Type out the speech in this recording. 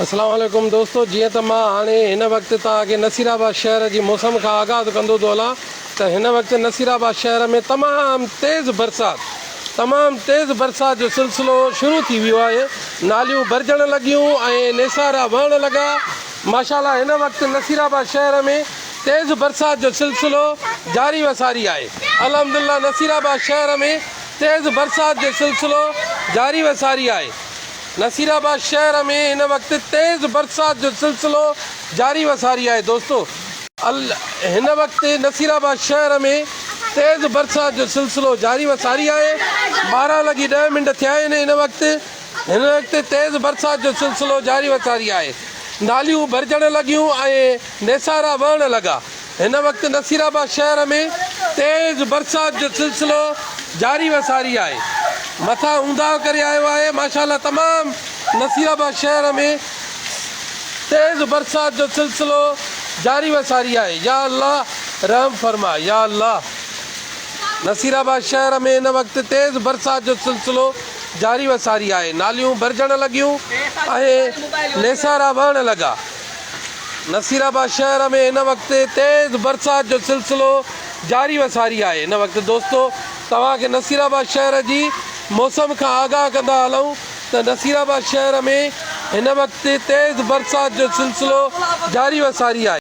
اسلام عليڪم دوستو جيئن ته مان هاڻي هن وقت توهان کي نصير آباد شهر جي موسم کان آگاهه ڪندو ٿو هلان ته هن وقت نصير آباد شهر ۾ تمام تيز برسات تمام تيز برسات جو سلسلو شروع ٿي ويو آهي ناليون ڀرجڻ لڳيون ۽ نيسارا وهڻ لڳا ماشاء الله هن وقت نصير آباد شهر ۾ تيز برسات جو سلسلو جاري و ساري آهي الحمدلله نصير آباد شهر ۾ تيز برسات جو سلسلو جاري و ساري آهي. نصيرآباد شهر ۾ هن وقت تيز برسات جو سلسلو جاري و ساري آهي دوستو هن وقت نصيرآباد شهر ۾ تيز برسات جو سلسلو جاري و ساري آهي 12 لڳي 10 منٽ ٿيا آهن هن وقت هن وقت تيز برسات جو سلسلو جاري و ساري آهي ناليون ڀرجڻ لڳيون ۽ نيسارا وهڻ لڳا هن وقت نصيرآباد شهر ۾ تيز برسات جو سلسلو جاري و ساري آهي مٿان اونداهه ڪري آيو آهي ماشاءالله تمام نصيرآباد شهر ۾ تيز برسات جو سلسلو جاري و ساري آهي يا الله رحم فرما يا الله نصيرآباد شهر ۾ هن وقت تيز برسات جو سلسلو جاري و ساري آهي ناليون ڀرجڻ لڳيون ۽ نيسارا وهڻ لڳا. نصيرآباد شهر ۾ هن وقت تيز برسات جو سلسلو جاري و ساري آهي هن وقت دوستو توهان کي نصيرآباد شهر جي موسم کان آگاهه ڪندا هلون ته نصيرآباد شهر ۾ هن وقت تيز برسات جو سلسلو جاري و ساري آهي.